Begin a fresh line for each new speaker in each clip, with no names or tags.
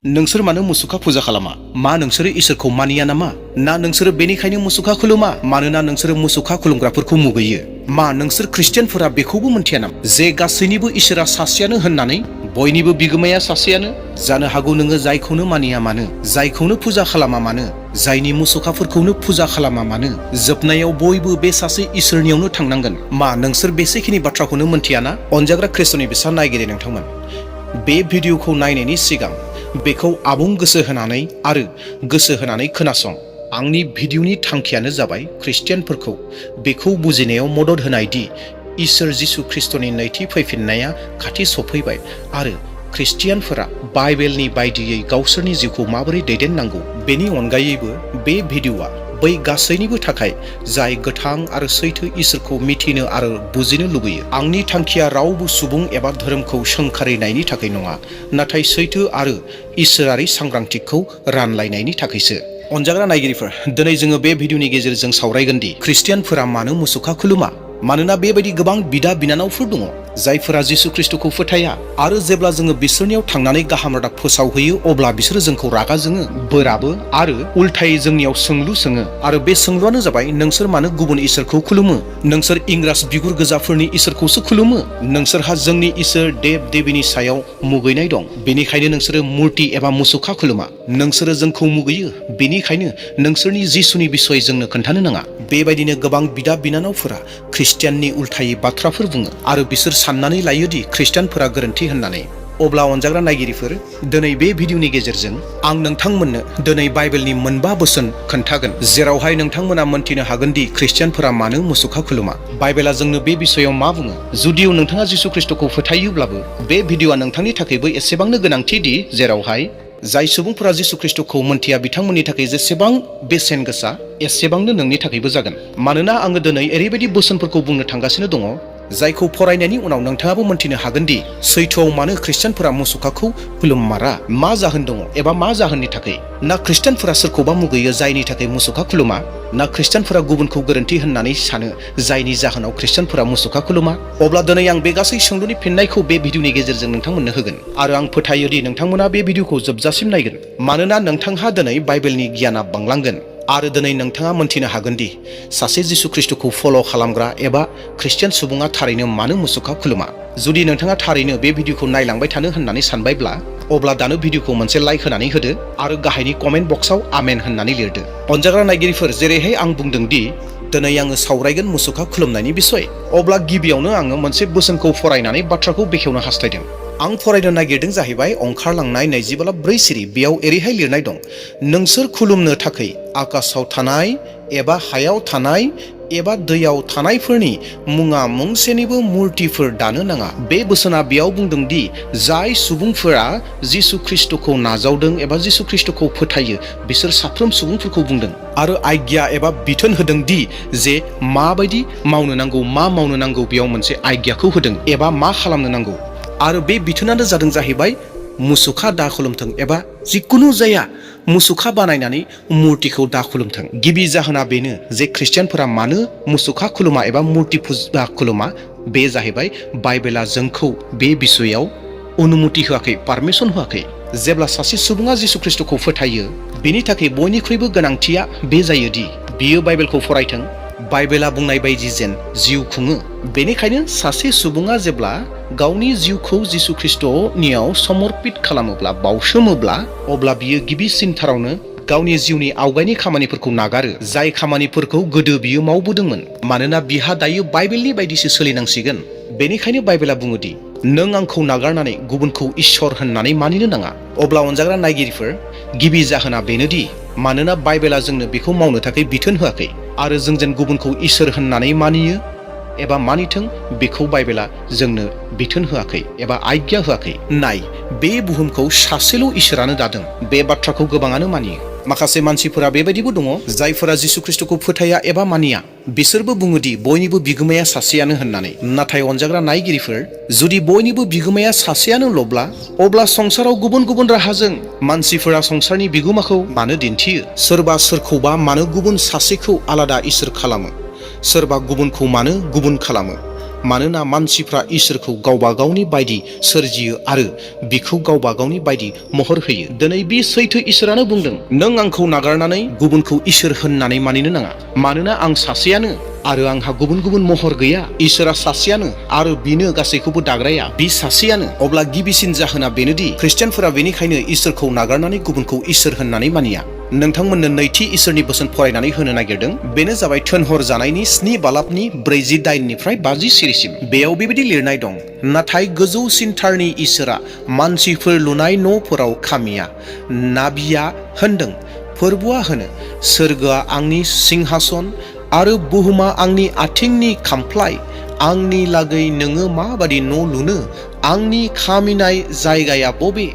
नोंसोर मानो मुसुखा फुजा खालामा? मा नोंसोरो इसोरखौ मानिया नामा? ना नोंसोरो बेनिखायनो मुसुखा खुलुमा? मानोना नोंसोरो मुसुखा खुलुमग्राफोरखौ मुगैयो। मा नोंसोर ख्रिस्टियानफोरा बेखौबो मोनथिया नामा जे गासैनिबो इसोरा सासेयानो होननानै? बयनिबो बिगोमाया सासेयानो। जानो हागौ नोङो जायखौनो मानिया मानो, जायखौनो फुजा खालामा मानो, जायनि मुसुखाफोरखौनो फुजा खालामा मानो, जोबनायाव बयबो बे सासे इसोरनियावनो थांनांगोन। मा नोंसोर बेसेखिनि बाथ्राखौनो मोनथियाना? अनजाग्रा ख्रिस्ट'नि बिसा नायगिरि नोंथांमोन, बे भिडिअखौ नायनायनि सिगां बेखौ आबुं गोसो होनानै खोनासं। आंनि भिडिअनि थांखियानो जाबाय ख्रिस्टियानफोरखौ बेखौ बुजिनायाव मदद होनाय दि इसोर जिसु ख्रिस्ट'नि नैथि फैफिननाया खाथि सफैबाय आरो ख्रिस्टियानफोरा बाइबेलनि बायदियै गावसोरनि जिउखौ माबोरै दैदेननांगौ। बेनि अनगायैबो बे भिडिअआ बै गासैनिबो थाखाय जाय गोथां आरो सैथो इसोरखौ मिथिनो आरो बुजिनो लुबैयो। आंनि थांखिया रावबो सुबुं एबा धोरोमखौ सोंखारिनायनि थाखाय नङा, नाथाय सैथो आरो इसोरारि सांग्रांथिखौ रानलायनायनि थाखायसो। अनजाग्रा नायगिरिफोर, दिनै जोङो बे भिडिअनि गेजेरजों सावरायगोन दि ख्रिस्टियानफोरा मानो मुसुखा खुलुमा। मानोना बेबायदि गोबां बिदा बिनानावफोर दङ जायफोरा जिसु ख्रिस्ट'खौ फोथाया, आरो जेब्ला जोङो बिसोरनियाव थांनानै गाहाम रादाब फोसावहैयो अब्ला बिसोरो जोंखौ रागा जोङो, बोराबो आरो उल्थायै जोंनियाव सोंलु सोङो। आरो बे सोंलुआनो जाबाय, नोंसोर मानो गुबुन इसोरखौ खुलुमो? नोंसोर इंराज बिगुर गोजाफोरनि इसोरखौसो खुलुमो? नोंसोरहा जोंनि इसोर देब देबीनि सायाव मुगैनाय दं, बेनिखायनो नोंसोरो मुर्ति एबा मुसुखा खुलुमा। नोंसोरो जोंखौ मुगैयो, बेनिखायनो नोंसोरनि जिसुनि बिसय जोंनो खोन्थानो नाङा। बेबायदिनो गोबां बिदा बिनानावफोरा ख्रिस्टियाननि उल्थायै बाथ्राफोर बुङो आरो बिसोर साननानै लायो दि ख्रिस्टियानफोरा गोरोन्थि होननानै। अब्ला अनजाग्रा नायगिरिफोर, दिनै बे भिडिअनि गेजेरजों आं नोंथांमोननो दिनै बाइबेलनि मोनबा बोसोन खोन्थागोन जेरावहाय नोंथांमोना मोन्थिनो हागोन दि ख्रिस्टियानफोरा मानो मुसुखा खुलुमा। बाइबेला जोंनो बे बिसयाव मा बुङो। जुदिও नोंथाङा जिसु ख्रिस्ट'खौ फोथायोब्लाबो बे भिडिअआ नोंथांनि थाखायबो एसेबांनो गोनांथि दि जेरावहाय जाय सुबुंफोरा जिसु ख्रिस्ट'खौ मोनथिया बिथांमोननि थाखाय जेसेबां बेसेन गोसा एसेबांनो नोंनि थाखायबो जागोन। मानोना आङो दिनै ओरैबायदि बोसोनफोरखौ बुंनो थांगासिनो दङ जायखौ फरायनायनि उनाव नोंथाङाबो मोनथिनो हागोन दि सैथोआव मानो ख्रिस्टियानफोरा मुसुखाखौ खुलुममारा, मा जाहोन दङ एबा मा जाहोननि थाखाय। ना ख्रिस्टियानफोरा सोरखौबा मुगैयो जायनि थाखाय मुसुखा खुलुमा, ना ख्रिस्टियानफोरा गुबुनखौ गोरोन्थि होननानै सानो जायनि जाहोनाव ख्रिस्टियानफोरा मुसुखा खुलुमा। अब्ला दिनै आं बे गासै सोंलुनि फिननायखौ बे भिडिअनि गेजेरजों नोंथांमोननो होगोन आरो आं फोथायो दि नोंथांमोना बे भिडिअखौ जोबजासिम नायगोन। मानोना नोंथांहा दिनै बाइबेलनि गियाना बांलांगोन आरो दिनै नोंथाङा मोनथिनो हागोन दि सासे जिसु ख्रिस्ट'खौ फल' खालामग्रा एबा ख्रिस्टियान सुबुङा थारैनो मानो मुसुखा खुलुमा। जुदि नोंथाङा थारैनो बे भिडिअखौ नायलांबाय थानो होननानै सानबायब्ला अब्ला दानो भिडिअखौ मोनसे लाइक होनानै होदो आरो गाहायनि कमेन्ट बक्सआव आमेन होननानै लिरदो। अनजाग्रा नायगिरिफोर, जेरैहाय आं बुंदों दि दिनै आङो सावरायगोन मुसुखा खुलुमनायनि बिसय, अब्ला गिबियावनो आङो मोनसे बोसोनखौ फरायनानै बाथ्राखौ बेखेवनो हास्थायदों। आं फरायनो नागिरदों जाहैबाय ओंखारलांनाय 24 सिरि। बेयाव एरैहाय लिरनाय दं, नोंसोर खुलुमनो थाखाय आकाशाव थानाय एबा हायाव थानाय एबा दैयाव थानायफोरनि मुङा मुंसेनिबो मुर्तिफोर दानो नाङा। बे बोसोना बेयाव बुंदों दि जाय सुबुंफोरा जिसु ख्रिस्ट'खौ नाजावदों एबा जिसु ख्रिस्ट'खौ फोथायो बिसोर साफ्रोम सुबुंफोरखौ बुंदों आरो आज्ञा एबा बिथोन होदों दि जे माबायदि मावनो नांगौ, मा मावनो नांगौ, बेयाव मोनसे आज्ञाखौ होदों एबा मा खालामनो नांगौ। आरो बे बिथोनानो जादों जाहैबाय मुसुखा दा खुलुमथों एबा जिखुनु जाया मुसुखा बानायनानै मुर्तिखौ दा खुलुमथों। गिबि जाहोना बेनो जे ख्रिस्टियानफोरा मानो मुसुखा खुलुमा एबा मुर्ति फुजा खुलुमा। बे जाहैबाय बाइबेला जोंखौ बे बिसयाव अनुमति होआखै, पारमिसन होआखै। जेब्ला सासे सुबुङा जिसु ख्रिस्ट'खौ फोथायो बेनि थाखाय बयनिख्रुइबो गोनांथिया बे जायोदि बियो बाइबेलखौ फरायथों, बाइबेला बुंनाय बायदि जेन जिउ खुङो। बेनिखायनो सासे सुबुङा जेब्ला गावनि जिउखौ जिसु ख्रिस्ट'नियाव समर्पित खालामोब्ला, बावसोमोब्ला, अब्ला बियो गिबिसिनथारावनो गावनि जिउनि आवगायनि खामानिफोरखौ नागारो, जाय खामानिफोरखौ गोदो बियो मावबोदोंमोन। मानोना बिहा दायो बाइबेलनि बायदिसो सोलिनांसिगोन। बेनिखायनो बाइबेला बुङोदि नों आंखौ नागारनानै गुबुनखौ इसोर होननानै मानिनो नाङा। अब्ला अनजाग्रा नायगिरिफोर, गिबि जाहोना बेनोदि मानोना बाइबेला जोंनो बेखौ मावनो थाखाय बिथोन होआखै आरो जों जेन गुबुनखौ इसोर होननानै मानियो एबा मानिथों बेखौ बाइबेला जोंनो बिथोन होआखै एबा आज्ञा होआखै। नाय, बे बुहुमखौ सासेल' इसोरानो दादों। बे बाथ्राखौ गोबाङानो मानियो। माखासे मानसिफोरा बेबायदिबो दङ जायफोरा जिसु ख्रिस्ट'खौ फोथाया एबा मानिया। बिसोरबो बुङोदि बयनिबो बिगोमाया सासेयानो होननानै। नाथाय अनजाग्रा नायगिरिफोर, जुदि बयनिबो बिगोमाया सासेयानोल'ब्ला अब्ला संसाराव गुबुन गुबुन राहाजों मानसिफोरा संसारनि बिगोमाखौ मानो दिन्थियो? सोरबा सोरखौबा मानो गुबुन सासेखौ आलादा इसोर खालामो? सोरबा गुबुनखौ मानो गुबुन खालामो? मानोना मानसिफ्रा इसोरखौ गावबा गावनि बायदि सोरजियो आरो बिखौ गावबा गावनि बायदि महर होयो। दिनै बे सैथो इसोरानो बुंदों, नों आंखौ नागारनानै गुबुनखौ इसोर होननानै मानिनो नाङा, मानोना आं सासेयानो आरो आंहा गुबुन गुबुन महर गैया। इसोरा सासेयानो आरो बिनो गासैखौबो दाग्राया बि सासेयानो। अब्ला गिबिसिन जाहोना बेनोदि खृष्टियानफोरा बेनिखायनो इसोरखौ नागारनानै गुबुनखौ इसोर होननानै मानिया। नोंथांमोननो नैथि इसोरनि बोसोन फरायनानै होनो नागिरदों। बेनो जाबाय थोनहर जानायनि 7 बालाबनि 48निफ्राय 50 सिरिसिम। बेयाव बेबायदि लिरनाय दं, नाथाय गोजौसिनथारनि इसोरा मानसिफोर लुनाय न'फोराव खामिया। नाबिया होनदों, फोरबुआ होनो, सोरगोआ आंनि सिंहासन आरो बुहुमा आंनि आथिंनि खामफ्लाय। आंनि लागै नोङो माबादि न' लुनो? आंनि खामिनाय जायगाया बबे?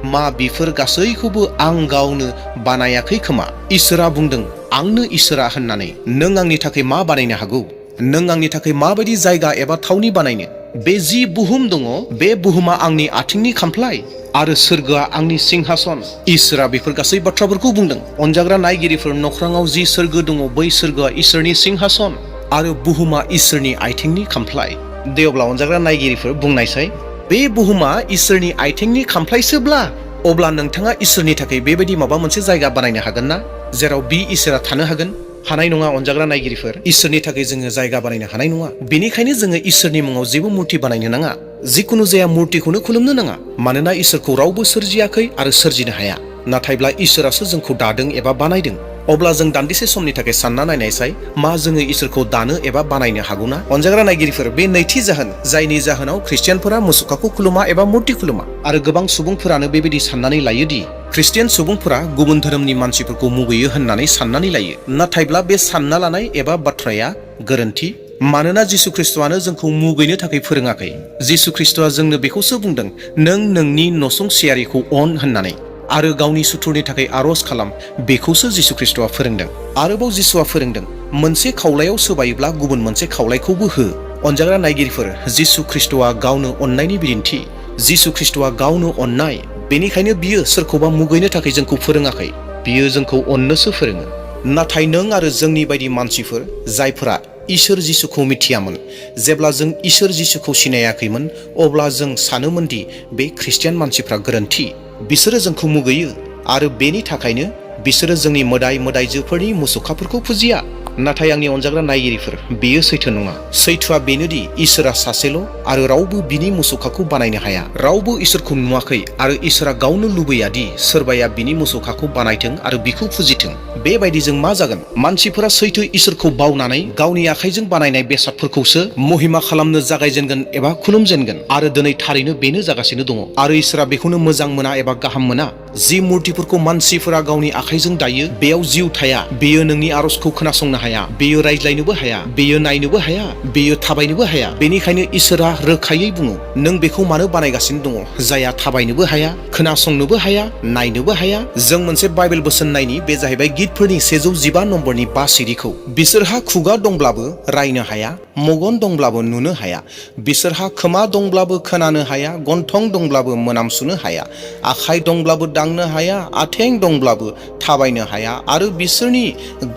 मा बिफोर गासैखौबो आं गावनो बानायाखै खोमा? इसोरा बुंदों, आंनो इसोरा होननानै नों आंनि थाखाय मा बानायनो हागौ? नों आंनि थाखाय माबायदि जायगा एबा थावनि बानायनो? बे जि बुहुम दङ, बे बुहुमा आंनि आथिंनि खामफ्लाय आरो सोरगोआ आंनि सिंहासन। इसोरा बेफोर गासै बाथ्राफोरखौ बुंदों। अनजाग्रा नायगिरिफोर, नख्राङाव जि सोरगो दङ, बै सोरगोआ इसोरनि सिंहासन आरो बुहुमा इसोरनि आथिंनि खामफ्लाय। दे अब्ला अनजाग्रा नायगिरिफोर बुंनायसाय, बे बुहुमा इसोरनि आथिंनि खामफ्लायसोब्ला अब्ला नोंथाङा इसोरनि थाखाय बेबायदि माबा मोनसे जायगा बानायनो हागोन ना, जेराव बि इसोरा थानो हागोन? हानाय नङा। अनजाग्रा नायगिरिफोर, इसोरनि थाखाय जोङो जायगा बानायनो हानाय नङा। बेनिखायनो जोङो इसोरनि मुङाव जेबो मुर्ति बानायनो नाङा। जिखुनु जाया मुर्तिखौनो खुलुमनो नाङा, मानोना इसोरखौ रावबो सोरजियाखै आरो सोरजिनो हाया। नाथायब्ला इसोरासो जोंखौ दादों एबा बानायदों। अब्ला जों दान्दिसे समनि थाखाय सानना नायनायसाय, मा जोङो इसोरखौ दानो एबा बानायनो हागौना? अनजाग्रा नायगिरिफोर, बे नैथि जाहोन, जायनि जाहोनाव खृष्टियानफोरा मुसुखाखौ खुलुमा एबा मुर्ति खुलुमा। आरो गोबां सुबुंफोरानो बेबायदि साननानै लायोदि खृष्टियान सुबुंफोरा गुबुन धोरोमनि मानसिफोरखौ मुगैयो होननानै साननानै लायो। नाथायब्ला बे सानना लानाय एबा बाथ्राया गोरोन्थि। मानोना जिसु ख्रिस्ट'आनो जोंखौ मुगैनो थाखाय फोरोङाखै। जिसु ख्रिस्ट'आ जोंनो बेखौसो बुंदों, नों नोंनि नसुंसेयारिखौ अन होननानै आरो गावनि सुथुरनि थाखाय आरज खालाम। बेखौसो जिसु ख्रिस्ट'आ फोरोंदों। आरोबाव जिसुआ फोरोंदों, मोनसे खावलायाव सोबायोब्ला गुबुन मोनसे खावलायखौबो हो। अनजाग्रा नायगिरिफोर, जिसु ख्रिस्ट'आ गावनो अननायनि बिदिन्थि। जिसु ख्रिस्ट'आ गावनो अननाय। बेनिखायनो बियो सोरखौबा मुगैनो थाखाय जोंखौ फोरोङाखै, बियो जोंखौ अननोसो फोरोङो। नाथाय नों आरो जोंनि बायदि मानसिफोर जायफोरा इसोर जिसुखौ मिथियामोन, जेब्ला जों इसोर जिसुखौ सिनायाखैमोन, अब्ला जों सानोमोनदि बे खृष्टियान मानसिफ्रा गोरोन्थि, बिसोरो जोंखौ मुगैयो आरो बेनि थाखायनो बिसोरो जोंनि मोदाय मोदायजोफोरनि मुसुखाफोरखौ फुजिया। नाथाय आंनि अनजाग्रा नायगिरिफोर, बेयो सैथो नङा। सैथोआ बेनोदि इसोरा सासेल' आरो रावबो बिनि मुसुखाखौ बानायनो हाया। रावबो इसोरखौ नुवाखै आरो इसोरा गावनो लुबैयादि सोरबाया बिनि मुसुखाखौ बानायथों आरो बिखौ फुजिथों। बेबायदि जों मा जागोन? मानसिफोरा सैथो इसोरखौ बावनानै गावनि आखाइजों बानायनाय बेसादफोरखौसो महिमा खालामनो जागायजेनगोन एबा खुलुमजेनगोन। आरो दिनै थारैनो बेनो जागासिनो दङ। आरो इसोरा बेखौनो मोजां मोना एबा गाहाम मोना। जि मुर्तिफोरखौ मानसिफोरा गावनि आखाइजों दायो, बेयाव जिउ थाया। बेयो नोंनि आरजखौ खोनासंनो हाया, बेयो रायज्लायनोबो हाया, बेयो नायनोबो हाया, बेयो थाबायनोबो हाया। बेनिखायनो इसोरा रोखायै बुङो, नों बेखौ मानो बानायगासिनो दङ, जायहा थाबायनोबो हाया, खोनासंनोबो हाया, नायनोबो हाया? जों मोनसे बाइबेल बोसोन नायनि। बे जाहैबाय गितफोरनि 115 नम्बरनि 5 सिरिखौ। बिसोरहा खुगा दंब्लाबो रायनो हाया, मगन दंब्लाबो नुनो हाया, बिसोरहा खोमा दंब्लाबो खोनानो हाया, गन्थं दंब्लाबो मोनामसुनो हाया, आखाइ दंब्लाबो दांनो हाया, आथें दंब्लाबो थाबायनो हाया, आरो बिसोरनि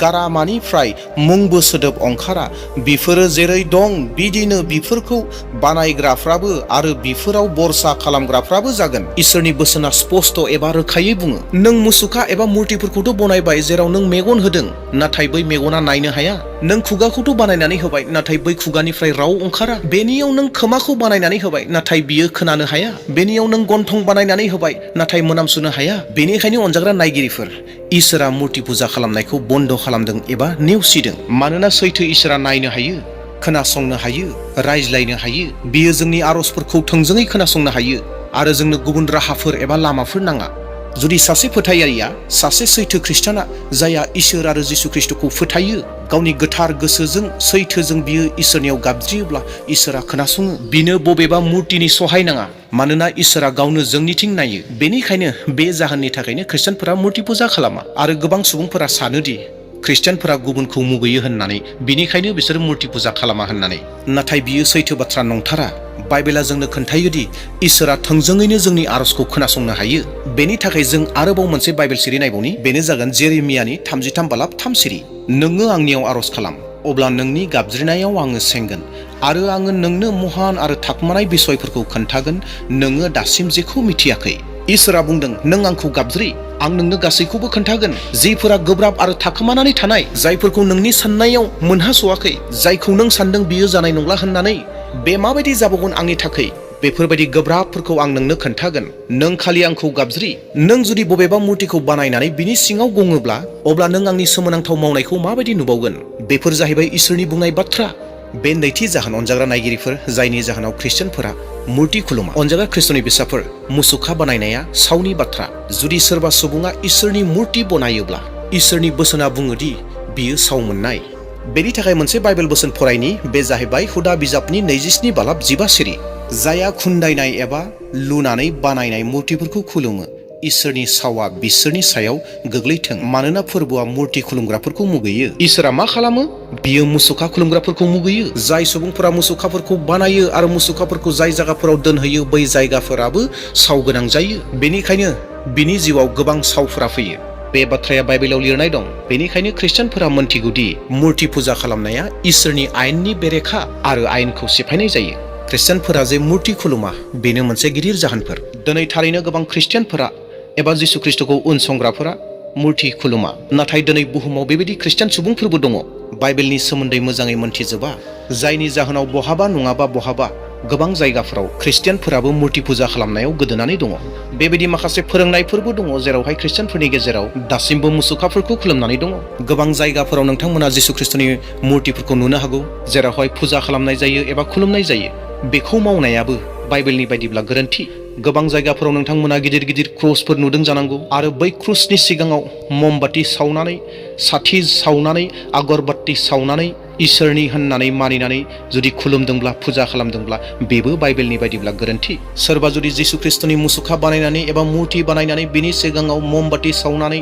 गारामानिफ्राय मुंबो सोदोब ओंखारा। बिफोरो जेरै दं बिदिनो बिफोरखौ बानायग्राफ्राबो आरो बिफोराव बरसा खालामग्राफ्राबो जागोन। इसोरनि बोसोना स्पष्ट एबा रोखायै बुङो, नों मुसुखा एबा मुर्तिफोरखौथ' बनायबाय जेराव नों मेगन होदों, नाथाय बै मेगना नायनो हाया। नों खुगाखौथ' बानायनानै होबाय, नाथाय बै खुगानिफ्राय राव ओंखारा। बेनियाव नों खोमाखौ बानायनानै होबाय, नाथाय बियो खोनानो हाया। बेनियाव नों गन्थं बानायनानै होबाय, नाथाय मोनामसुनो हाया। बेनिखायनो अनजाग्रा नायगिरिफोर, इसोरा मुर्ति पुजा खालामनायखौ बन्द खालामदों एबा नेवसिदों। मानोना सैथो इसोरा नायनो हायो, खोनासंनो हायो, रायज्लायनो हायो। बियो जोंनि आरजफोरखौ थोंजोङै खोनासंनो हायो आरो जोंनो गुबुन राहाफोर एबा लामाफोर नाङा। जुदि सासे फोथायारिया, सासे सैथो खृष्टाना जायहा इसोर आरो जिसु ख्रिस्टखौ फोथायो, गावनि गोथार गोसोजों सैथोजों बियो इसोरनियाव गाबज्रियोब्ला इसोरा खोनासङो। बिनो बबेबा मुर्तिनि सहाय नाङा, मानोना इसोरा गावनो जोंनिथिं नायो। बेनिखायनो बे जाहोननि थाखायनो खृष्टानफोरा मुर्ति पुजा खालामा। आरो गोबां सुबुंफोरा सानोदि खृष्टानफोरा गुबुनखौ मुगैयो होननानै, बिनिखायनो बिसोरो मुर्ति पुजा खालामा होननानै। नाथाय बियो सैथो बाथ्रा नंथारा। बाइबेला जोंनो खोन्थायोदि इसोरा थोंजोङैनो जोंनि आरजखौ खोनासंनो हायो। बेनि थाखाय जों आरोबाव मोनसे बाइबेल सिरि नायबावनि। बेनो जागोन जेरेमियानि 33 बालाब 3 सिरि। नोङो आंनियाव आरज खालाम, अब्ला नोंनि गाबज्रिनायाव आङो सेंगोन आरो आङो नोंनो महान आरो थाखुमानाय बिसयफोरखौ खोन्थागोन नोङो दासिम जेखौ मिथियाखै। इसोरा बुंदों, नों आंखौ गाबज्रि, आं नोंनो गासैखौबो खोन्थागोन। जिफोरा गोब्राब आरो थाखोमानानै थानाय, जायफोरखौ नोंनि साननायाव मोनहास'वाखै, जायखौ नों सानदों बियो जानाय नंला होननानै, बे माबायदि जाबावगोन आंनि थाखै, बेफोरबायदि गोब्राबफोरखौ आं नोंनो खोन्थागोन। नों खालि आंखौ गाबज्रि। नों जुदि बबेबा मुर्तिखौ बानायनानै बिनि सिङाव गङोब्ला, अब्ला नों आंनि सोमोनांथाव मावनायखौ माबायदि नुबावगोन? बेफोर जाहैबाय इसोरनि बुंनाय बाथ्रा। बे नैथि जाहोन, अनजाग्रा नायगिरिफोर, जायनि जाहोनाव ख्रिस्टियानफोरा मुर्ति खुलुमा। अनजाग्रा खृष्टनि बिसाफोर, मुसुखा बानायनाया सावनि बाथ्रा। जुदि सोरबा सुबुङा इसोरनि मुर्ति बनायोब्ला, इसोरनि बोसोना बुङोदि बियो साव मोननाय। बेनि थाखाय मोनसे बाइबेल बोसोन फरायनि। बे जाहैबाय हुदा बिजाबनि 27:15 सिरि। जायहा खुन्दायनाय एबा लुनानै बानायनाय मुर्तिफोरखौ खुलुमो, इसोरनि सावा बिसोरनि सायाव गोग्लैथों, मानोना फोरबोआ मुर्ति खुलुमग्राफोरखौ मुगैयो। इसोरा मा खालामो? बियो मुसुखा खुलुमग्राफोरखौ मुगैयो। जाय सुबुंफोरा मुसुखाफोरखौ बानायो आरो मुसुखाफोरखौ जाय जायगाफोराव दोनहैयो, बै जायगाफोराबो साव गोनां जायो। बेनिखायनो बिनि जिउआव गोबां सावफोरा फैयो। बे बाथ्राया बाइबेलाव लिरनाय दं। बेनिखायनो ख्रिस्टियानफोरा मोनथिगौदि मुर्ति पुजा खालामनाया इसोरनि आयेननि बेरेखा आरो आयेनखौ सिफायनाय जायो। ख्रिस्टियानफोरा जे मुर्ति खुलुमा, बेनो मोनसे गिदिर जाहोनफोर। दिनै थारैनो गोबां ख्रिस्टियानफोरा एबा जिसु ख्रिस्टखौ उनसंग्राफोरा मुर्ति खुलुमा। नाथाय दिनै बुहुमाव बेबायदि ख्रिस्टियान सुबुंफोरबो दङ, बाइबेलनि सोमोन्दै मोजाङै मोनथिजोबा, जायनि जाहोनाव बहाबा नङाबा बहाबा गोबां जायगाफोराव ख्रिस्टियानफोराबो मुर्ति पुजा खालामनायाव गोदोनानै दङ। बेबायदि माखासे फोरोंनायफोरबो दङ, जेरावहाय ख्रिस्टियानफोरनि गेजेराव दासिमबो मुसुखाफोरखौ खुलुमनानै दङ। गोबां जायगाफोराव नोंथांमोना जिसु ख्रिस्टनि मुर्तिफोरखौ नुनो हागौ, जेरावहाय पुजा खालामनाय जायो एबा खुलुमनाय जायो। बेखौ मावनायाबो बाइबेलनि बायदिब्ला गोरोन्थि। गोबां जायगाफोराव नोंथांमोना गिदिर गिदिर क्रसफोर नुदों जानांगौ, आरो बै क्रसनि सिगाङाव ममबाति सावनानै, साथि सावनानै, आगरबात्ति सावनानै, इसोरनि होननानै मानिनानै जुदि खुलुमदोंब्ला, पुजा खालामदोंब्ला, बेबो बाइबेलनि बायदिब्ला गोरोन्थि। सोरबा जुदि जिसु ख्रिस्टनि मुसुखा बानायनानै एबा मुर्ति बानायनानै बिनि सिगाङाव ममबाति सावनानै,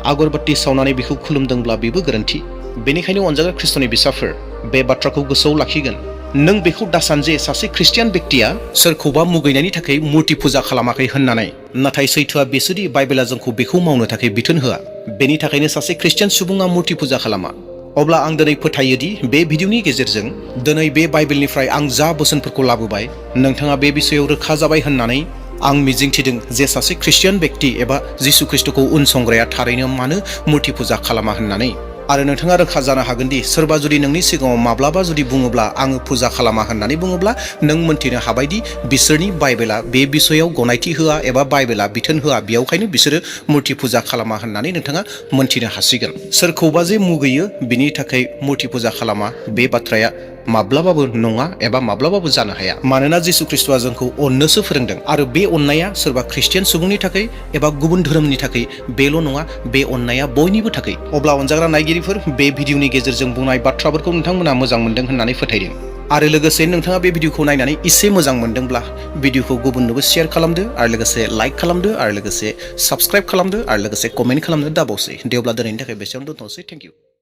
आगरबात्ति सावनानै बेखौ खुलुमदोंब्ला, बेबो गोरोन्थि। बेनिखायनो अनजाग्रा खृष्टनि बिसाफोर, बे बाथ्राखौ गोसोआव लाखिगोन। नों बेखौ दासान जे सासे ख्रिस्टियान बेक्तिया सोरखौबा मुगैनायनि थाखाय मुर्ति पुजा खालामाखै होननानै। नाथाय सैथोआ बेसोदि बाइबेला जोंखौ बेखौ मावनो थाखाय बिथोन होआ। बेनि थाखायनो सासे ख्रिस्टियान सुबुङा मुर्ति पुजा खालामा। अब्ला आं दिनै फोथायोदि बे भिडिअनि गेजेरजों दिनै बे बाइबेलनिफ्राय आं जा बोसोनफोरखौ लाबोबाय, नोंथाङा बे बिषयाव रोखा जाबाय होननानै आं मिजिंथिदों जे सासे ख्रिस्टियान बेक्ति एबा जिसु ख्रिस्टखौ उनसंग्राया थारैनो मानो मुर्ति पुजा खालामा होननानै। आरो नोंथाङा रोखा जानो हागोनदि सोरबा जुदि नोंनि सिगाङाव माब्लाबा जुदि बुङोब्ला आङो पुजा खालामा होननानै बुङोब्ला, नों मोनथिनो हाबायदि बिसोरनि बाइबेला बे बिषयाव गनायथि होआ एबा बाइबेला बिथोन होआ, बेयावखायनो बिसोरो मुर्ति पुजा खालामा होननानै नोंथाङा मोनथिनो हासिगोन। सोरखौबा जे मुगैयो बिनि थाखाय मुर्ति पुजा खालामा, बे बाथ्राया माब्लाबाबो नङा एबा माब्लाबाबो जानो हाया। मानोना जिसु ख्रिस्टआ जोंखौ अननोसो फोरोंदों, आरो बे अननाया सोरबा ख्रिस्टियान सुबुंनि थाखाय एबा गुबुन धोरोमनि थाखाय बेल' नङा, बे अननाया बयनिबो थाखाय। अब्ला अनजाग्रा नायगिरिफोर, बे भिडिअनि गेजेरजों बुंनाय बाथ्राफोरखौ नोंथांमोना मोजां मोनदों होननानै फोथायदों। आरो लोगोसे नोंथाङा बे भिडिअखौ नायनानै एसे मोजां मोनदोंब्ला, भिडिअखौ गुबुननोबो शेयार खालामदो, आरो लोगोसे लाइक खालामदो, आरो लोगोसे साबस्क्राइब खालामदो, आरो लोगोसे कमेन्ट खालामनो दाबावसै। दे अब्ला दिनैनि थाखाय बेसेयावनो दोनथ'नोसै। Thank you.